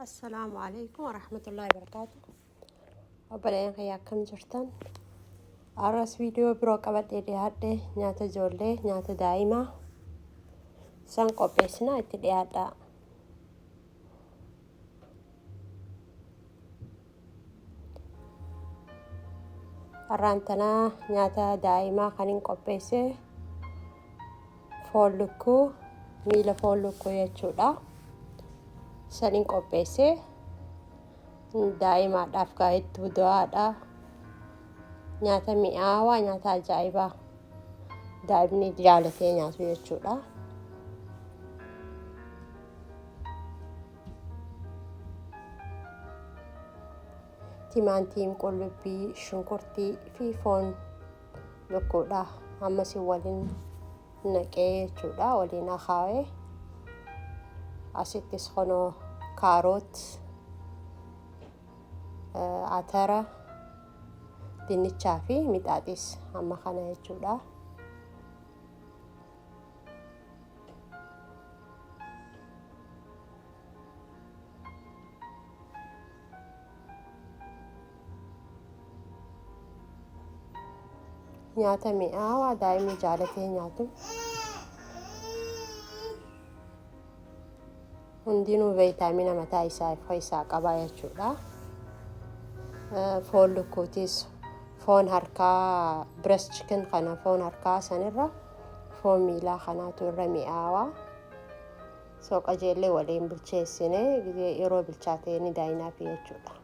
Assalaamu alaikum warahmatullahi wabarakaatu. Obboleeyyan kiyya akkam jirtan? Har'as viidiyoo biroo qabadhee dhiyaadhe nyaata ijoollee, nyaata daa'imaa san qopheessinaa itti dhiyaadhaa. Har'aan tanaa nyaata daa'imaa kan hin qopheesse foon lukkuu miila foon lukkuu jechuudha. Saniin qopheesse daa'imaadhaaf gaa hedduu du'aadha. Nyaata mi'aawaa nyaata ajaa'ibaa daa'imni jaalatee nyaatu jechuudha. Timaantiim, qullubbii, shunkurtii fi foon lukkuudha. Ammas waliin naqee jechuudha. Waliin akaawee. Asittis kunoo kaaroot, atara, dinnichaa fi mixaaxis amma kana jechuudha. Nyaata mi'aawaa daa'imni jaalatee nyaatu. Hundinuu veeyitaamina mataa isaa of keessaa qaba jechuudha. Foon lukkuutis foon harkaa breast chicken kana foon harkaa sanirra foon miilaa kanaatu irra mi'aawaa. So qajeellee waliin bilcheessine yeroo bilchaatee ni daayinaafi jechuudha.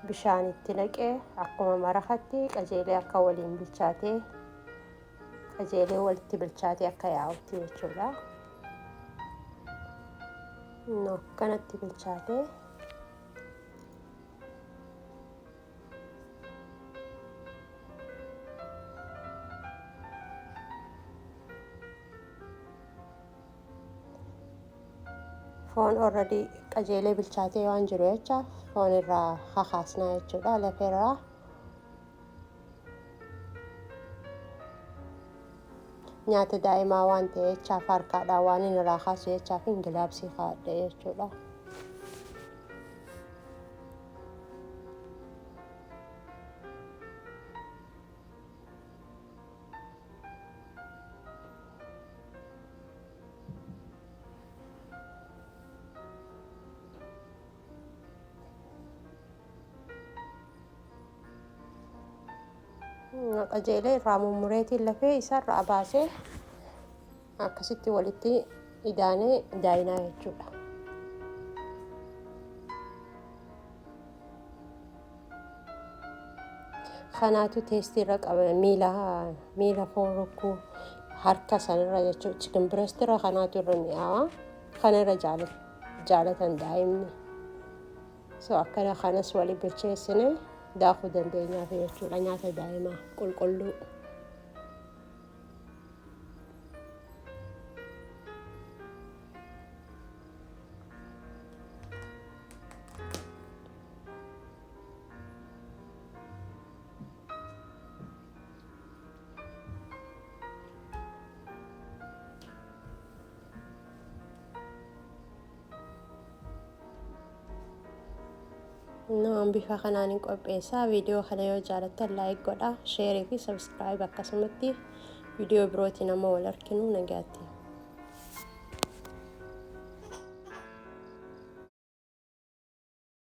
Bishaan itti naqee akkuma marakatti qajeelee akka waliin bilchaatee qajeelee walitti bilchaatee akka yaa'utti jechuudha. Akkanatti bilchaatee Foon already qajeelee bilchaatee waan jiru jecha foon irraa kakaasnaa jechuudha lafee irraa. Nyaata daa'imaa waan ta'e jechaaf harkaadhaan waan inni irraa kaasu jechaaf hin gilaabsii kaa'adhe jechuudha. Qajeelee irraa mummureetiin lafee isarraa baasee akkasitti walitti idaanee daayinaa jechuudha. Kanaatu teestii irra qaba miila miila foon rukkuu harka sanirra jechuudha. Chicken breast irra kanaatu irra mi'aawa. Kana irra jaalatan daa'imni. So akkana kanas wali bilcheessine daakuu dandeenyaaf jechuudha nyaata daa'imaa qulqulluu. Naan bifa kanaan hin qopheessa. Viidiyoo kana yoo jaalattan like godha, share fi subscribe akkasumatti viidiyoo birootiin amma wal arginu nagaatti.